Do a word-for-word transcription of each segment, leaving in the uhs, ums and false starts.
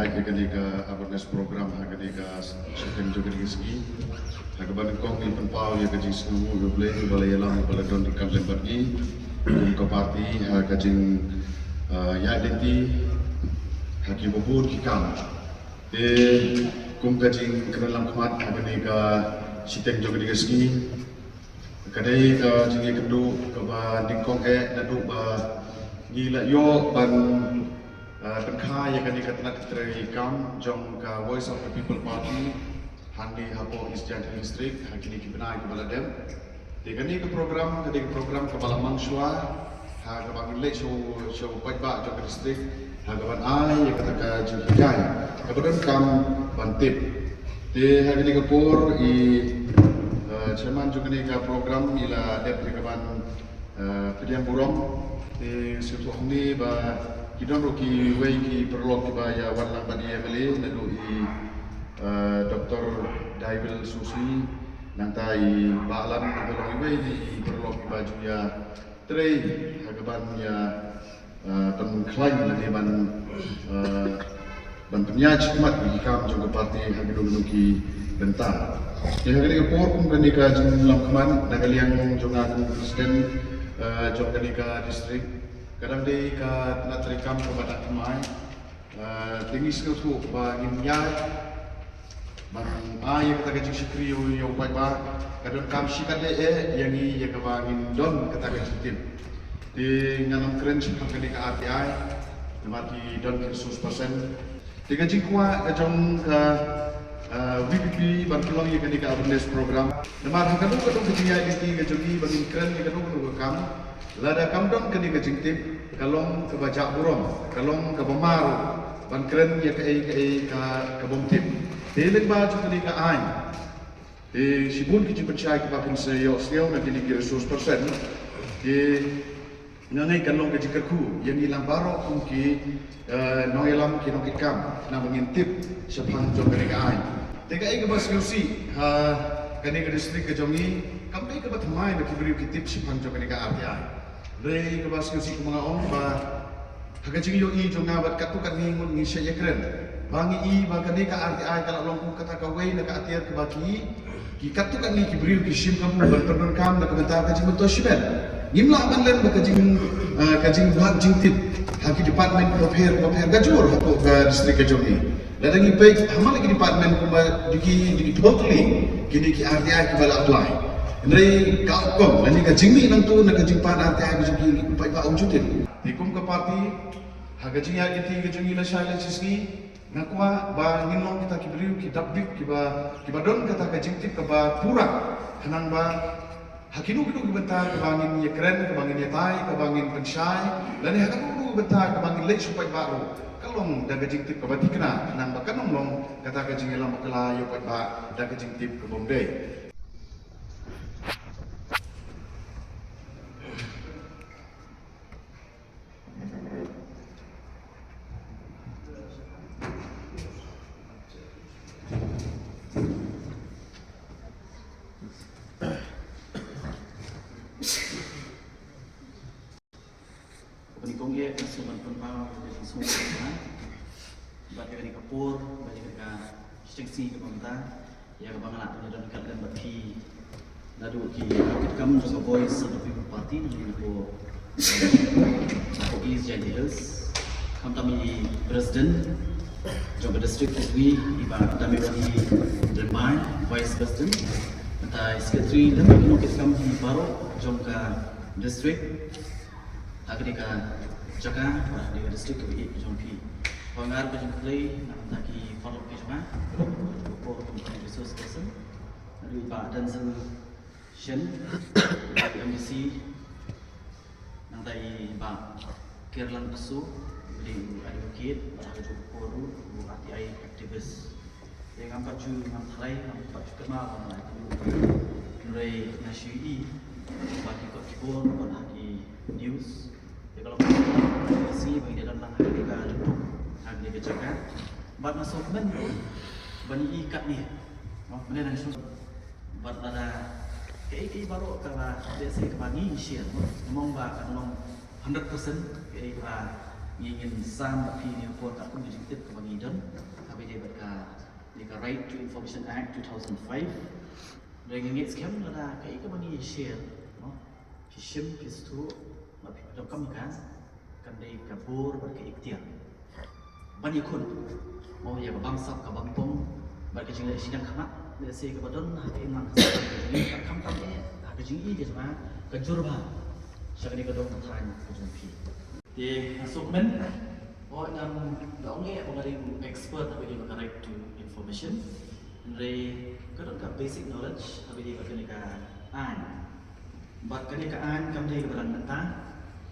Ïa kane ka awareness program ha kane ka shiteng jong kane ka sngi. Ha kaba nyngkong ngi pynpaw ïa ka jingsngewnguh ïa U Blei ba la ïalam ba la don ryngkat lem bad ngi kum ka party ha ka jing, eh, ïaid lynti ha kiba bun ki kam. Te kum ka jingkren langkhmat ha kane ka shiteng jong kane ka sngi. Ka dei ka jingïakynduh kaba nyngkong eh naduh ba ngi la ïoh ban, eh, pynkha ïa kane ka tnat treikam jong ka Voice of the People Party hangne hapoh East Jaintia Hills District ha kine ki bnai kiba la dep. Te kane ka program, ka dei ka program kaba la mang shuwa ha kaba ngin leit sha u, sha u paidbah jong ka district ha kaban ai ïa kata ka jinghikai kaba donkam ban tip. Te ha kane ka por i, eh, chairman jong kane ka program i la dep ïa kaban, eh, pdiang burom. Te sngewthuh hangne ba ki don ruh kiwei ki paralok kiba ïa wan lang bad i M L A naduh i, eh, Doctor Daibil Susi, nangta i Bah Alan, nangta long iwei i paralok kiba ju ïa trei ha kaban ïa, eh, pynkhlaiñ lane ban, eh, ban pynïaid shakhmat ki kam jong ka party ha kino kino ki bynta. Te ha kane ka por kum kane ka jingïalam khmat na ka liang jong nga kum president, eh, jong kane ka district, ka dang dei ka tnat treikam kaba dang thymmai. Eh, te ngi sngewthuh ba ngin ïaid ban ai ïa kata ka jingshakri ïa u, ïa u paidbah ka donkam shikatdei eh ïa ngi ïa kaba ngin don kata ka jingtip. Te ngan ym kren shaphang kane ka R T I namar ki don ki resource person. Te ka jingkwah ka jong ka, eh, V P P ban pynlong ïa kane ka awareness program namar ha kano kano ka jingïaid lynti ka jong ngi ba ngin kren ïa kano kano ka kam, lada kam don kane ka jingtip, ka long kaba jah burom, ka long kaba mar ban kren ïa kaei kaei ka, ka bym tip. Te lyngba jong kane ka aiñ, te shibun ki jingpynshai kiba phin sa ïohsngew na kine ki resource person. Te nga ngeit kan long ka jingkyrkhu ïa ngi lang baroh kum ki, eh, nongïalam, ki nongkitkam, khnang ba ngin tip shaphang jong kane ka aiñ. Te kaei kaba sngewsih ha kane ka district ka jong ngi, kam dei kaba thymmai ba ki briew ki tip shaphang jong kane ka R T I. Dei kaba sngewsih kumba nga ong ba ha ka jingïohi jong nga bad katto katne ngut ngi shait ïakren ba ngi i ba kane ka R T I ka la long kum kata kawei na ka atiar kaba ki, ki katto katne ki briew ki shim kabu ban pyndonkam na ka bynta ka jingmyntoi shimet. Ngim lah ban len ba ka jing, eh, ka jingwad jingtip ha ki department bapher bapher ka jur hapoh ka district ka jong ngi. Lada ngi peit ha man la ki department kumba dei ki, dei ki totally kine ki R T I kiba la apply. Hynrei ka outcome lane ka jingmih nangto na ka jingpan R T I ka jong ki, ki paidbah um ju tip. Te kum ka party ha ka jingïaid lynti ka jong ngi lashai lashisngi, nga kwah ba ngin long kita ki briew ki dap bit kiba, kiba don kata ka jingtip kaba pura, khnang ba ha kino kino ki bynta kaba ngin ïakren, kaba ngin ïatai, kaba ngin pynshai, lane ha kano kano ki bynta kaba ngin leit sha u paidbah ruh, ka long da ka jingtip kaba thikna, khnang ba kan ym long kata ka jingïalam bakla ïa u paidbah da ka jingtip ka bym dei. Kaba nyngkong eh nga sngewbha ban pynpaw ïa ka jingsngewbha bad ïa kane ka por bad ïa kane ka shiteng sngi kaba mynta, ïa kaba nga lah ban ïadon ryngkat lem bad phi naduh ki nongkitkam jong ka Voice of the People Party, naduh napoh, napoh East Jaintia Hills. Khamtam i President jong ka district, i Bah Damiwani Rymbai, Vice President. Nangta i Secretary lem bad ki nongkitkam baroh jong ka district. Ha kane ka jaka, ha kane ka district kaba ïeit jong phi. Nga ai ka jingkhublei na ka bynta ki paralok ki jong nga, ki resource person, naduh i Bah Denzil Shen, i M D C, nangta i Bah Kyrlang Bso, i advocate, bad ha kajuh ka por ruh u R T I activist. Te ngam pat ju, ngam tharai, ngam pat ju kynmaw ba nga la ïathuh. Hynrei nga shu ïohi ba ki kot ki bor, bad ha ki news, te ka long ka sngi ba ngi dei don lang ha kane ka lyngkhuh, ha kane ka jaka. Bad nga sngewkmen ban ïohi katne. Mo, mynne nga shu bad lada kaei kaei baroh kaba, let's say, kaba ngi share, mo, ngam ong ba kan long hundred percent kaei kaba Ngin sam bad phi ïa ka por katkum ka jingtip kaba ngi don ha kaba ïadei bad kane ka Right to Information Act two thousand five. Hynrei nga ngeit skhem lada kaei kaba ngi share, no, phi shim, phi sngewthuh, bad phi donkam ïa ka, kan dei ka bor bad ka iktiar ban ïakhun, mo, ïa ka bamsap ka bampong bad ka jingleh shiliang khmat, lehse kaba don ha ka imlang ka sahlang ka jong ngi, bad khamtam eh ha ka jingïohi ka jong nga, ka jur bha sha kane ka dong ka thaiñ ka jong phi. Te nga sngewkmen, hooid, ngam da ong eh ba nga dei u expert ha kaba ïadei bad ka Right to Information, hynrei nga don ka basic knowledge ha kaba ïadei bad kane ka aiñ. Bad kane ka aiñ kam dei kaba dang mynta,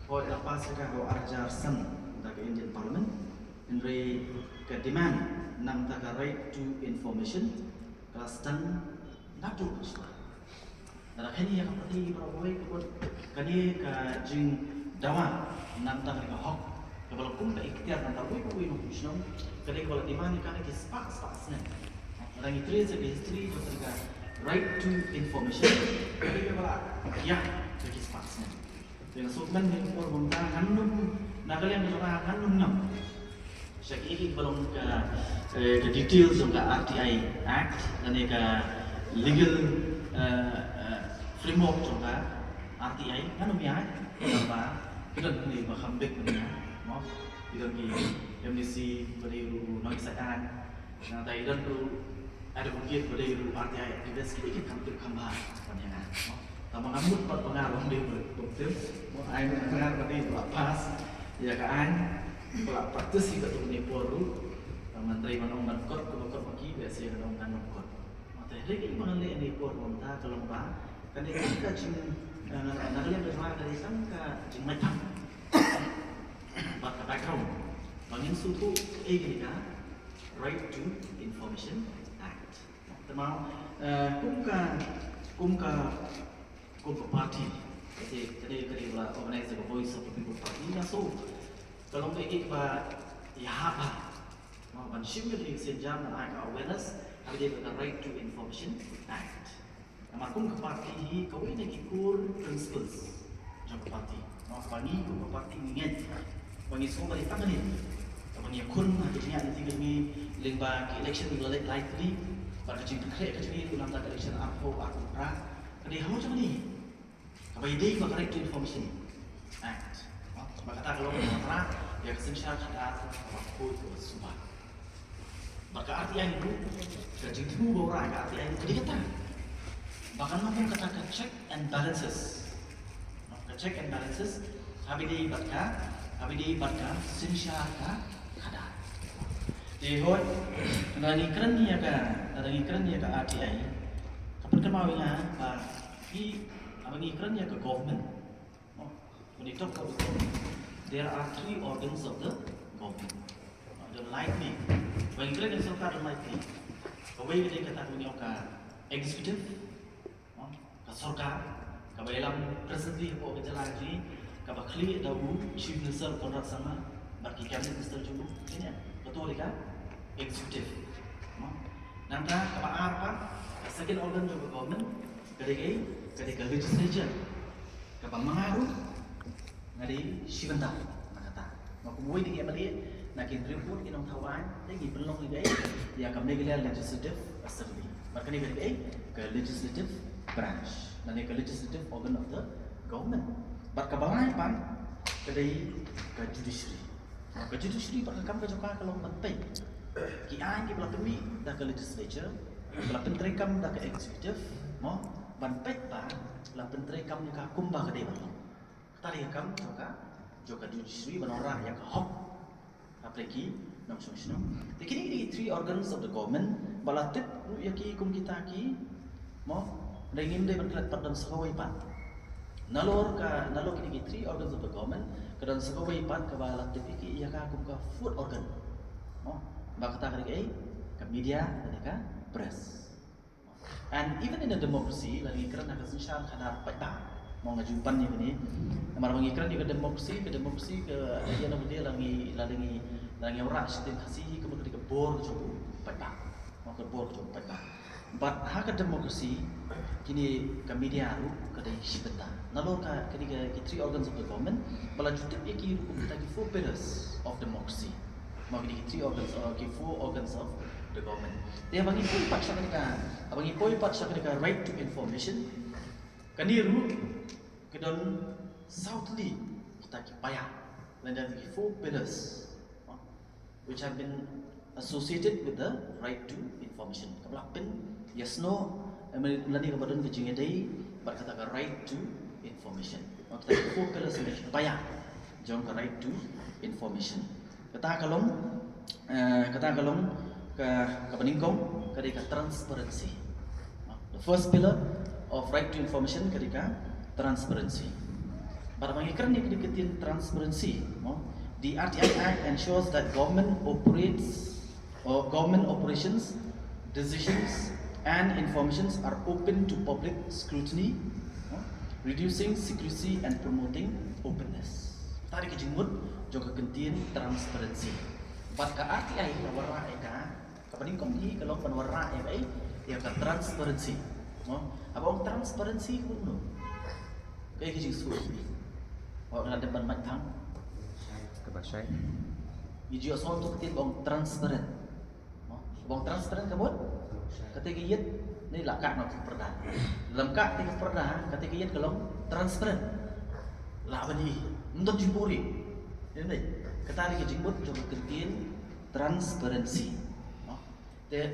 hooid, la pass ïa ka ha u arhajar san da ka Indian Parliament, hynrei ka demand na ka bynta ka Right to Information ka la sdang naduh mynshuwa. Lada kane ïa ka pyrthei baroh kawei ka mut kane ka jingdawa na ka bynta kane ka hok kaba la kum ka iktiar na ka bynta uwei pa uwei u nongshong shnong, ka dei kaba la demand ïa ka da ki spah spah snem. Lada ngi trei sha ka history jong kane ka Right to Information, ka dei kaba la ïa da ki spah snem. Te nga sngewkmen ha kane ka por ba mynta ngan nym, na ka liang ka jong nga ngan nym ngam sha kiei kiei kiba long ka, eh, ka details jong ka R T I Act lane ka legal, eh, eh, framework jong ka R T I, ngan nym ïaid, namar ba ki don kine ba kham bit na ïa, mo, ki don ki M D C ba dei ruh u nongïasaid aiñ, nangta i don ruh advocate ba dei ruh R T I activist, kine ki kham tip kham bha ban ïa nga, mo. Tangba nga mut pat ba nga ruh dei ba tip, mo, ai mut nga ba dei ba la pass ïa ka aiñ, ba la practice ïa katto katne por ruh. Tangba hynrei ban ong ban kot kumba kot ma ki, lehse ngan ong ngan nym kot. Mo, te hynrei kaei ba ngan leh ha kane ka por ba mynta ka long ba kane ka jing, eh, na ka liang ka jong nga ka dei tang ka jingmut bad ka background ba ngin sngewthuh kaei kane ka Right to Information Act. Te mo, eh, kum ka, kum ka, kum ka party, ka dei, ka dei, ka dei ba la organize da ka Voice of the People Party, nga sngew ka long kaei kaba ïahap bha, mo, ban shim ïa kane ka sienjam, ban ai ka awareness ha kaba ïadei bad ka Right to Information Act. Namar kum ka party hi kawei na ki core principles jong ka party, mo, ba ngi kum ka party ngi ngeit ba ngi sngewbha ïa kane, kaba ngi ïakhun ha ka jingïaid lynti ka jong ngi lyngba ki election ba la leit lai tylli, bad ka jingpynkhreh ka jong ngi ruh na ka bynta ka election arphew arphew phra ka dei halor jong kane kaba ïadei bad ka Right to Information Act. Mo, ba kata ka long kaba wanrah ïa ka synshar khadar kaba khuid kaba suba. Bad ka R T I ruh, ka jingthmu ba wanrah ka R T I ruh ka dei kata ba kan long kum kata ka check and balances. Ka check and balances ha kaba ïadei bad ka, ha kaba ïadei bad ka synshar ka khadar. Te hooid, lada ngi kren ïa ka, lada ngi kren ïa ka R T I, ka pynkynmaw ïa nga ba ki, haba ngi kren ïa ka government, when you talk about the government, there are three organs of the government. Don lai tylli. Ba ngi kren ïa ka sorkar don lai tylli. Kawei ka dei kata kaba ngi ong ka executive, ka sorkar kaba ïalam presently hapoh ka jylla ka jong ngi, kaba khlieh da u Chief Minister Conrad Sangma bad ki cabinet minister jong u, kane ka dei ka executive. Nangta kaba ar pat, ka second organ jong ka government, ka dei ka, ka dei ka legislature. Kaba ma nga ruh nga dei shi bynta na kata. Nga kum uwei na ki M L A na ki hynriew ngut ki nongthaw aiñ, te ngi pynlong ïa ka, ïa ka Meghalaya Legislative Assembly. Bad kane ka dei ka legislative branch, lane ka legislative organ of the government. Bad kaba lai pat ka dei ka judiciary. Ka judiciary bad ka kam ka jong ka ka long ban peit ki aiñ kiba la pynmih da ka legislature, kiba la pyntreikam da ka executive, mo, ban peit ba la pyntreikam ïa ka kumba ka dei ban long. Kata dei ka kam jong ka, jong ka judiciary ban wanrah ïa ka hok ha pdeng ki nongshong shnong. Te kine ki dei ki three organs of the government ba la tip ruh ïa ki kum kita ki, mo, hynrei ngim dei ban klet pat, don sa kawei pat. Nalor ka, nalor kine ki three organs of the government, ka don sa kawei pat kaba la tip ïa ki ïa ka kum ka fourth organ. Mo, ba kata ka dei ka, eh, ka media, ka dei ka press. And even in a democracy, lada ngi kren ha ka synshar khadar paidbah, mo, nga ju pan ïa kane. Namar ba ngi kren ïa ka democracy, ka democracy ka, at the end of the day, lada ngi, lada ngi, lada ngi wanrah shiteng Khasi hi, ka mut ka dei ka bor ka jong u paidbah. Mo, ka bor ka jong u paidbah. But ha ka democracy, kine ka media ruh ka dei shi bynta. Nalor ka kine ki three organs of the government ba la ju tip ïa ki ruh kum kita ki four pillars of democracy. Mo, kine ki three organs, uh, ki four organs of the government. Te haba ngi poi pat sha kane ka, haba ngi poi pat sha kane ka right to information, kane ruh ka don saw tylli kita ki paia lane ki four pillars, mo, which have been associated with the right to information. Kaba la pynïasnoh, eh, lane kaba don ka jingïadei bad kata ka right to information. Mo, kita ki four pillars ne ki paia jong ka right to information. Kata ka long, eh, kata ka long ka, kaba nyngkong ka dei ka transparency. The first pillar of right to information ka dei ka transparency. Bad haba ngi kren ïa ka ktien transparency, mo, the R T I Act ensures that government operates or government operations, decisions and informations are open to public scrutiny, mo, reducing secrecy and promoting openness. Kata ka dei ka jingmut jong ka ktien transparency. Bad ka R T I ka wanrah ïa ka, kaba nyngkong hi ka long ban wanrah ïa ka, ïa ka transparency. Mo, haba ong transparency ka mut kumno? Kaei ka jingsngew? Haba ka la dep ban mait thang, kaba shai. Ngi ju ïohsngew ïa ka ktien ba ong transparent. Mo, ba ong transparent ka mut? Kata ka ïit ne la kah na ka pyrda. Lada kah na ka pyrda, kata ka ïit ka long transparent. Lah ban i, ym don jingpuri. Ïa ne, kata ka dei ka jingmut jong ka ktien transparency. Mo, te